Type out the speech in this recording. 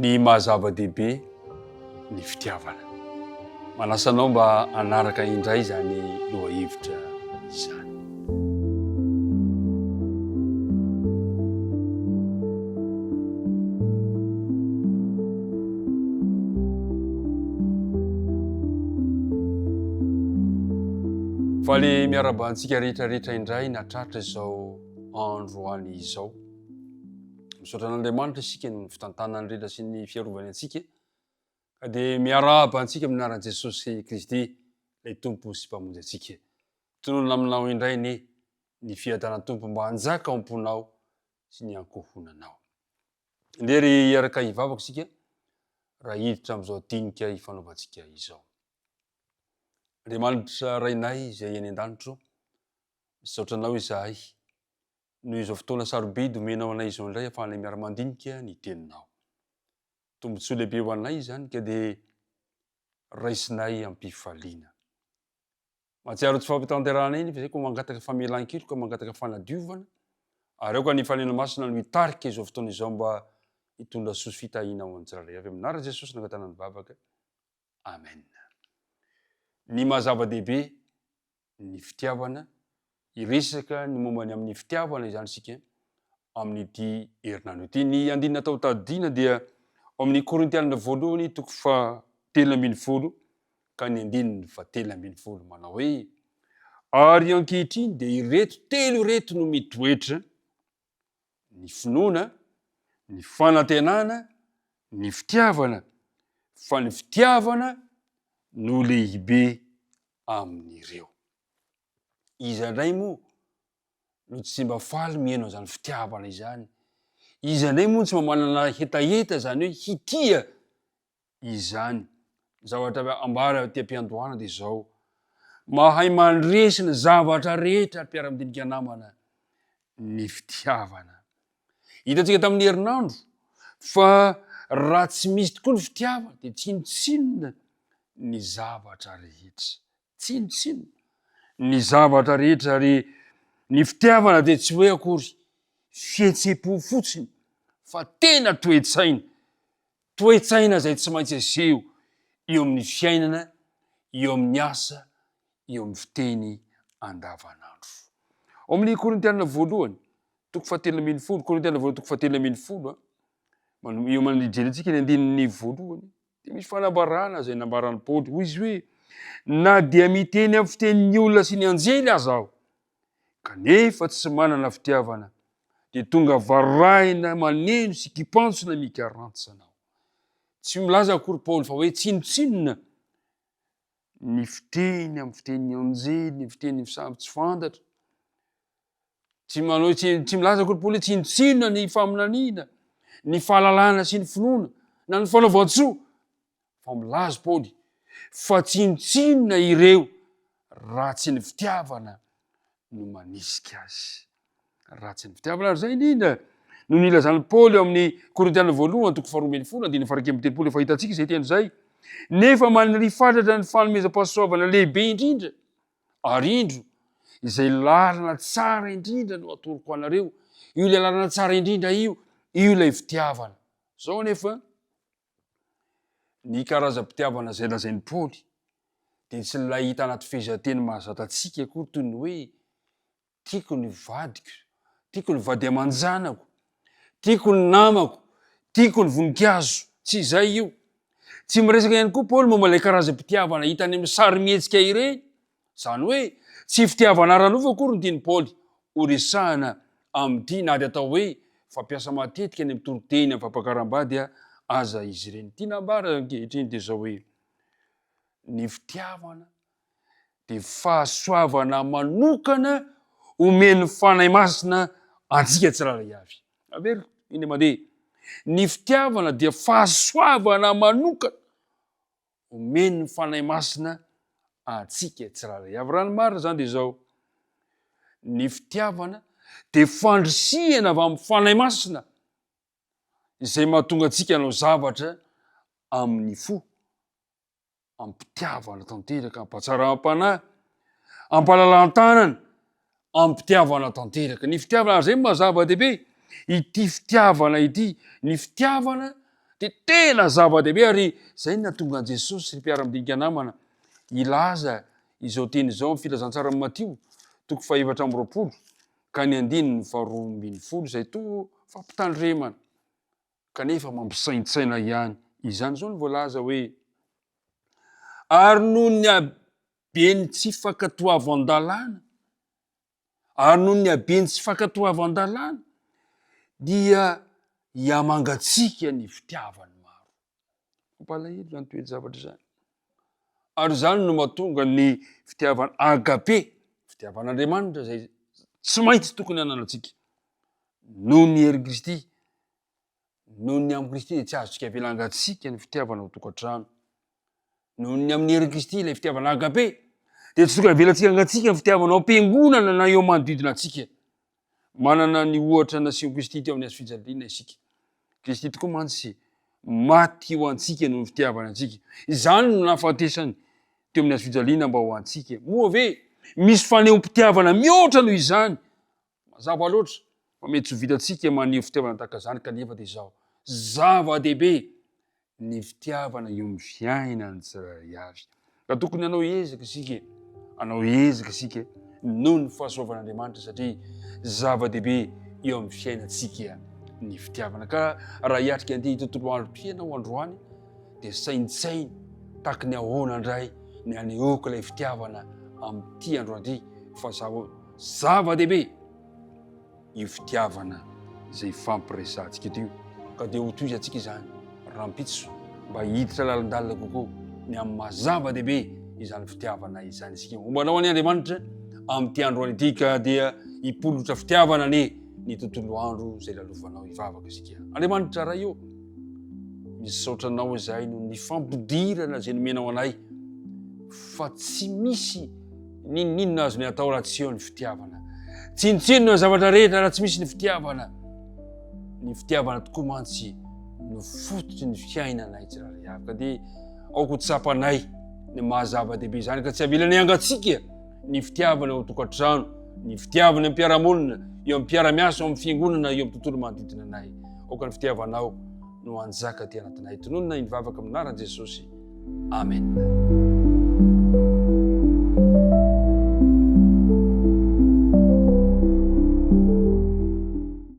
Ny maha zava-dehibe ny fitiavana. Manasa anao mba hanaraka indray izany lohahevitra izany. Faly miarahaba antsika rehetra rehetra indray natratra izao androany izao. Misaotra an'Andriamanitra isika noho ny fitantanany rehetra sy ny fiarovany antsika. Ka dia miarahaba antsika amin'ny anaran'i Jesosy Kristy, ilay Tompo sy Mpamonjy antsika. Tononina aminao indray anie ny fiadanan'ny Tompo mba hanjaka ao am-ponao sy ny ankohonanao. Ndeha ry hiaraka hivavaka isika raha hiditra amin'izao dinika ifanaovantsika izao. Andriamanitra Rainay izay any an-danitro, misaotra Anao izahay noho izao fotoana sarobidy omenao anay izao indray ahafahanay miara-mandinika ny Teninao. Tombontsoa lehibe ho anay izany ka dia raisinay am-pifaliana. Mahatsiaro tsy fahatanterahana iny fa izay koa mangataka famelan-keloka, mangataka fanadiovana ary aoka ny Fanahy Masina no hitarika izao fotoana izao mba hitondra soa sy fitahiana ho an'ny tsirairay avy. Amin'ny anaran'i Jesosy no angatahana ny vavaka. Amen. Ny maha zava-dehibe ny fitiavana, hiresaka ny momba ny amin'ny fitiavana izany isika amin'ity herinandro ity. Ny andininy atao tadidiana dia ao amin'ny Korintianina voalohany toko faha-13 ka ny andininy faha-13 manao hoe, Ary ankehitriny dia ireto telo ireto no mitoetra, ny finoana, ny fanantenana, ny fitiavana, fa ny fitiavana no lehibe amin'ireo. Iza indray moa no tsy mba faly mihaino an'izany fitiavana izany? Iza indray moa no tsy mba manana hetaheta izany hoe hitia izany? Ny zavatra ambara aty am-piandohana dia izao, mahay mandresy ny zavatra rehetra ry mpiara-midinika namana ny fitiavana. Hitantsika tamin'ny herinandro fa raha tsy misy tokoa ny fitiavana dia tsinontsinona ny zavatra rehetra. Tsinontsinona ny zavatra rehetra ary ny fitiavana dia tsy hoe akory fihetseham-po fotsiny fa tena toe-tsaina. Toe-tsaina izay tsy maintsy aseho eo amin'ny fiainana, eo amin'ny asa, eo amin'ny fiteny andavanandro. Ao amin'ny Korintiana voalohany, toko fahatelo ambin'ny folo, Korintiana voalohany toko fahatelo ambin'ny folo, eo manjerentsika ny andininy voalohany, dia misy fanambarana izay nambaran'i Paoly. Hoy izy hoe, na dia miteny amin'ny fitenin'ny olona sy ny anjely aza aho, kanefa tsy manana fitiavana, dia tonga varahina maneno sy kipantsona mikarantsana aho. Tsy milaza akory Paoly fa hoe tsinontsinona ny fiteny amin'ny fitenin'ny anjely, ny fiteny samy tsy fantatra. Tsy manao tsy, tsy milaza akory Paoly hoe tsinontsinona ny faminaniana, ny fahalalana sy ny finoana, na ny fanaovan-tsoa. Fa milaza Paoly fa tsinontsinona ireo raha tsy ny fitiavana no manisika azy. Raha tsy ny fitiavana ary izay indrindra no nilazan'i Paoly ao amin'ny Korintiana voalohany toko faharoa ambin'ny folo andininy faha-31 efa hitantsika izay teny izay. Nefa maniria fatratra ny fanomezam-pahasoavana lehibe indrindra ary indro izay lalana tsara indrindra no atoroko anareo. Io ilay lalana tsara indrindra io, io ilay fitiavana. Izao anefa Ny karazam-pitiavana izay lazain'i Paoly dia tsy ilay hita anaty fehezanteny mahazatra antsika akory toy ny hoe tiako ny vadiko, tiako ny vady aman-janako, tiako ny namako, tiako ny voninkazo. Tsy izay io. Tsy miresaka ihany koa Paoly momba ilay karazam-pitiavana hita any amin'ny sarimihetsika ireny. Izany hoe tsy fitiavana ara-nofo akory no tian'i Paoly horesahana amin'ity na dia atao hoe fampiasa matetika any amin'ny toriteny amin'ny fampakaram-bady aza izy ireny. Ny tiana ambara ankehitriny dia izao hoe ny fitiavana dia fahasoavana manokana omen'ny Fanahy Masina antsika tsirairay avy. Averiko iny mandeha. Ny fitiavana dia fahasoavana manokana omen'ny Fanahy Masina antsika tsirairay avy. Raha ny marina izany dia izao, ny fitiavana dia fandrisihana avy amin'ny Fanahy Masina izay mahatonga antsika hanao zavatra amin'ny fo, am-pitiavana tanteraka, am-patsaram-panahy, am-pahalalan-tanana, am-pitiavana tanteraka. Ny fitiavana, ary izay no maha zava-dehibe ity fitiavana ity. Ny fitiavana. Dia tena zava-dehibe ary izay no nahatonga an'i Jesosy, ry mpiara-midinika namana, hilaza izao teny izao amin'ny filazantsaran'i Matio, toko fahefatra amby 20, ka ny andininy faharoa ambin'ny folo, izay toa fampitandremana, kanefa mampisaintsaina ihany. Izany izao no voalaza hoe, Ary noho ny haben'ny tsy fankatoavan-dalàna, ary noho ny haben'ny tsy fankatoavan-dalàna, dia hihamangatsiaka ny fitiavan'ny maro. Mampalahelo izany toe-javatra izany. Ary izany no mahatonga ny fitiavana agape, fitiavan'Andriamanitra izay tsy maintsy tokony hananantsika. Noho ny herin'i Kristy, noho ny amin'i Kristy dia tsy azontsika avela hangatsiaka ny fitiavana ao tokantrano. Noho ny amin'ny herin'i Kristy ilay fitiavana agape dia tsy tokony avelantsika hangatsiaka ny fitiavana ao am-piangonana na eo manodidina antsika. Manana ny ohatra nasehon'i Kristy teo amin'ny hazo fijaliana isika. Kristy tokoa mantsy maty ho antsika noho ny fitiavana antsika. Izany no nahafatesany teo amin'ny hazo fijaliana mba ho antsika. Moa ve misy fanehoam-pitiavana mihoatra noho izany? Mazava loatra fa mety tsy ho vitantsika maneho fitiavana tahaka izany kanefa dia izao, zava-dehibe ny fitiavana eo amin'ny fiainan'ny tsirairay avy. Ka tokony hanao ezaka isika e, hanao ezaka isika noho ny fahasoavan'Andriamanitra satria zava-dehibe eo amin'ny fiainantsika ny fitiavana. Ka raha hiatrika an'ity tontolo andro ity ianao androany dia saintsaino tahaky ny ahoana indray ny hanehoako ilay fitiavana amin'ity androany ity fa zava-dehibe io fitiavana izay ifampiresahantsika eto io, ka dia hotohizantsika izany rahampitso mba hiditra lalindalina kokoa ny amin'ny maha zava-dehibe izany fitiavana izany isika. Homba anao anie Andriamanitra amin'ity androany ity ka dia hipolotra fitiavana anie ny tontolo andro izay lalovanao. Hivavaka isika. Andriamanitra Ray ô, misaotra anao izahay noho ny fampidirana izay nomenao anay fa tsy misy N'inon'inona azony atao raha tsy eo ny fitiavana. Tsinontsinona ny zavatra rehetra raha tsy misy ny fitiavana. Ny fitiavana tokoa mantsy no fototry ny fiainanay tsirairay avy. Ka dia aoka ho tsapanay ny maha zava-dehibe izany ka tsy avelany hangatsiaka ny fitiavana ao tokantrano, ny fitiavana eo am-piarahamonina, eo amin'ny mpiara-miasa, eo amin'ny fiangonana, eo amin'ny tontolo manodidina anay. Aoka ny fitiavanao no hanjaka aty anatinay. Tononina ny vavaka amin'ny anaran'i Jesosy. Amen.